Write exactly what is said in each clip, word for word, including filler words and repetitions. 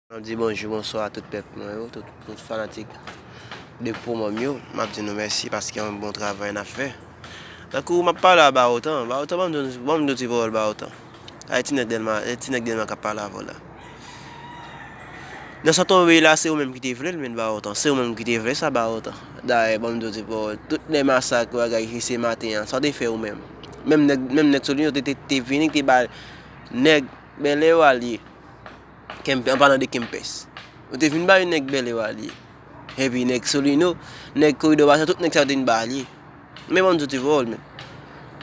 M ap di bonjou, bonswa a tout pèp mwen yo, tout, tout fanatik de Pou Manm yo. M ap di nou mèsi paske yon bon travay n ap fè. Tankou m ap pale a Bawotan, Bawotan, ban m di w, ban m di w ti pawòl Bawotan. Ay, ti nèg Dèlma, eh, ti nèg Dèlma k ap pale avè w la. Nan sa tonbe la, se ou menm ki te vle l, men Bawotan. Se ou menm ki te vle sa, Bawotan. Dayè, ban m di w ti pawòl. Tout lè masak, bagay, ki se maten an, sa w te fè ou menm? Menm nèg, menm nèg Solino te, te, te vini, te ba nèg Bèlè yo alye. Kemp-, an palan de Kempès. Ou te vin ba yon nèg Bèlè yo alye. Epi nèg Solino, nèg Koridò Basya, tout nèg sa yo te vin ba alye. Men ban m di w ti pawòl, men.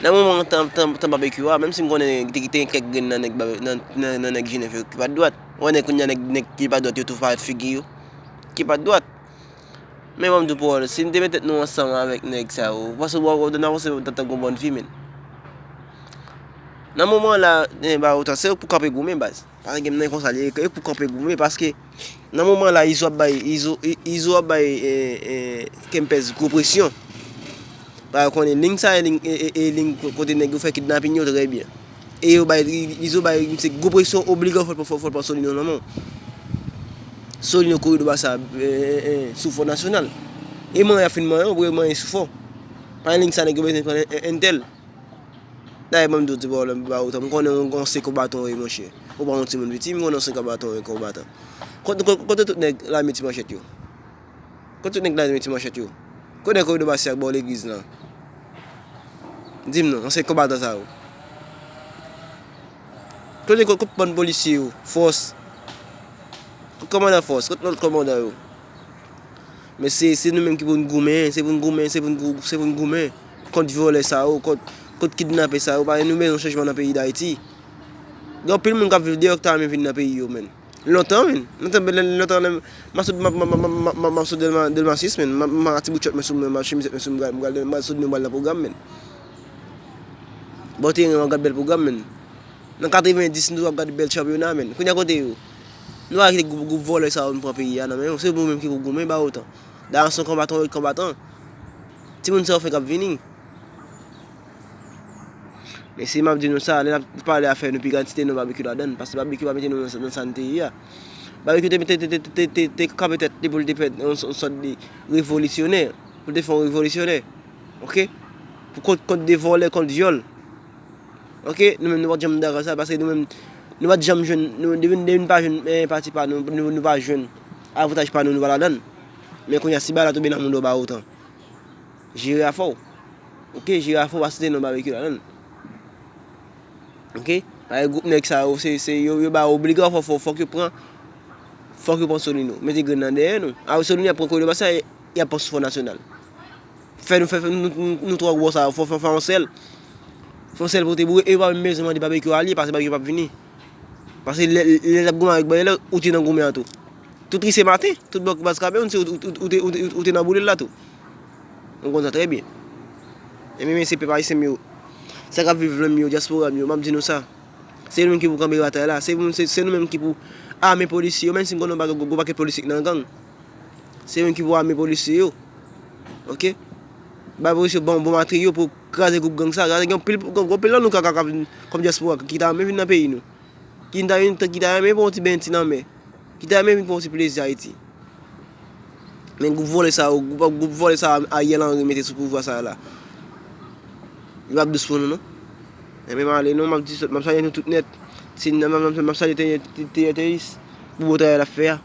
Nan moman tan, tan, tan Babekyou a, menm si m konnen te, te gen kèk grenn nan nèg Babe-, nan, nan, nan nèg Jenèf yo ki pa t dwat. Ou wè nèg kounye a, nèg, nèg ki pa t dwat yo tou parèt figi yo. Ki pa t dwat. Men ban m di w pawòl, si n te met tèt nou ansanm avèk nèg sa yo, w panse w ap, w ap, n ap panse w t ap, t ap gen yon bòn vi, men. Nan moman la, eh, Bawotan, se ou k pou kanpe goumen, baz. Pa gen nan konsa li ye, e pou kanpe goumen, paske nan moman la, Izo ap bay, Izo, I-, Izo ap bay, eh, eh, Kempès gwo presyon. Paske konnen liy sa, e liy, e, e, e liy ko-, kote nèg yo fè kidnapin yo trè byen. E yo bay, I-, Izo bay misye gwo presyon, obligan fò l pran, fò, fò l pran Solino nan men w. Solino Koridò Basya, eh, eh, eh, sou Fò Nasyonal. E manyen y ap fin manyen, ou pou manyen sou fò. Pa gen liy sa nèg yo bezwen pran en, en, entèl. Dayè, ban m di w ti pawòl Bawotan, m konnen w ansyen konbatan w ye, monchè. Ou pa yon timoun piti, m konnen w ansyen konbatan w ye, konbatan. Kote, kote, kote tout nèg lame ti manchèt yo? Kote tout nèg lame ti manchèt yo? Kote nèg Koridò Basya ak bò legliz lan? Di m non, ansyen konbatan sa yo. Kote, kote, kote bann polisye yo? Fòs. Kote kòmandan fòs? Kote lòt kòmandan yo? Men se, se nou menm ki pou n goumen, se pou n goumen, se pou n gou-, se pou n goumen kont vòlè sa yo, kont, kont kidnapè sa yo, paske nou bezwen chanjman nan peyi Dayiti. Gen anpil moun k ap viv deyò ki ta renmen vin nan peyi yo, men. Lontan, men. Lontan, men, lontan, lè m ap sot, m ap, m ap, m ap, m ap, m ap, m ap sot Dèlma, Dèlma sis, men. M ap, m ap ak ti bout chòt mwen sou mwen, m ap chemizèt mwen sou mwen, m ap, m ap sot mwen, m ap al nan pwogram, men. Bò teren, m ap gad bèl pwogram, men. Nan katrevenndis, nou ap gad bèl chanpyona, men. Kounye a kote yo? Nou pa kite gwoup, gwoup vòlè sa yo vin pran peyi a nan men yo. Se nou menm ki pou goumen, Bawotan. Dayè, se yon konbatan, yon konbatan. Timoun sa yo fenk ap vini. Men si m ap di nou sa, lè n ap pale afè nou, piga n site non Babekyou ladan l, paske Babekyou pa mete nou nan, nan sa n te ye a. Babekyou te, te, te kanpe tèt li pou l te fè yon, yon sòt de revolisyonè, pou l te fè yon revolisyonè, oke? Pou kont, kont de vòlè, kont vyòl. Oke, nou menm nou pa t janm dakò sa, paske nou menm, nou pa t janm jwenn, nou, depi, depi n pa jwenn, eh, pati pa nou, nou, nou pa jwenn avantaj pa nou, nou pa ladan l. Men kounye a, si bagay la tonbe nan men w, Bawotan, jere afè w. Oke, jere afè w, pa site non Babekyou ladan l. Oke, paske gwoup nèg sa yo, se, se, yo, yo ba yo obligan, fò, fò, fòk yo pran, fòk yo pran Solino, mete grenn nan dèyè nou. A, Solino ap pran Koridò Basya, y ap pran sou Fò Nasyonal. Fè nou, fè, fè nou, nou, nou twò gwo sa, fò, fò, fè yon sèl. Fè yon sèl pou te boure, e yo pa menm bezwen mande Babekyou alye, paske Babekyou p ap vini. Paske lè, lè l ap goumen avèk bandi la, ou te nan goumen an tou. Tout triste maten, tout bòk baz Kamewoun, se ou, ou, ou, ou te, ou te, ou te nan boule l la tou. Nou konn sa trè byen. Ebyen, men se pèp ayisyen m yo. Sa k ap viv lwen m yo, dyaspora m yo, m ap di nou sa. Se nou menm ki pou kanpe batay la. Se nou, se, se nou menm ki pou ame polisye yo, menm si m konnen yon pakèt, gwo, gwo pakèt polisye k nan gang. Se menm ki pou ame polisye yo. Oke? Bay polisye yo bon, bon materyo pou kraze gwoup gang sa. Kraze gen pil, gen pil nan nou ka, ka, ka vin kòm dyaspora, ki ta renmen vin nan peyi nou. Ki ta, ki ta renmen pran yon ti benti nan mè. Ki ta renmen vin pran yon ti plezi Ayiti. Men gwoup vòlè sa yo, gwoup, gwoup vòlè sa yo, Ariel Henry mete sou pouvwa sa la. Li p ap dous pou nou, non. Ebyen, m ale, non, m ap di, m ap salye nou tout nèt. Si, m ap, m ap, m ap salye Te-, Te-, Te-, Teyis pou bon travay l ap fè a.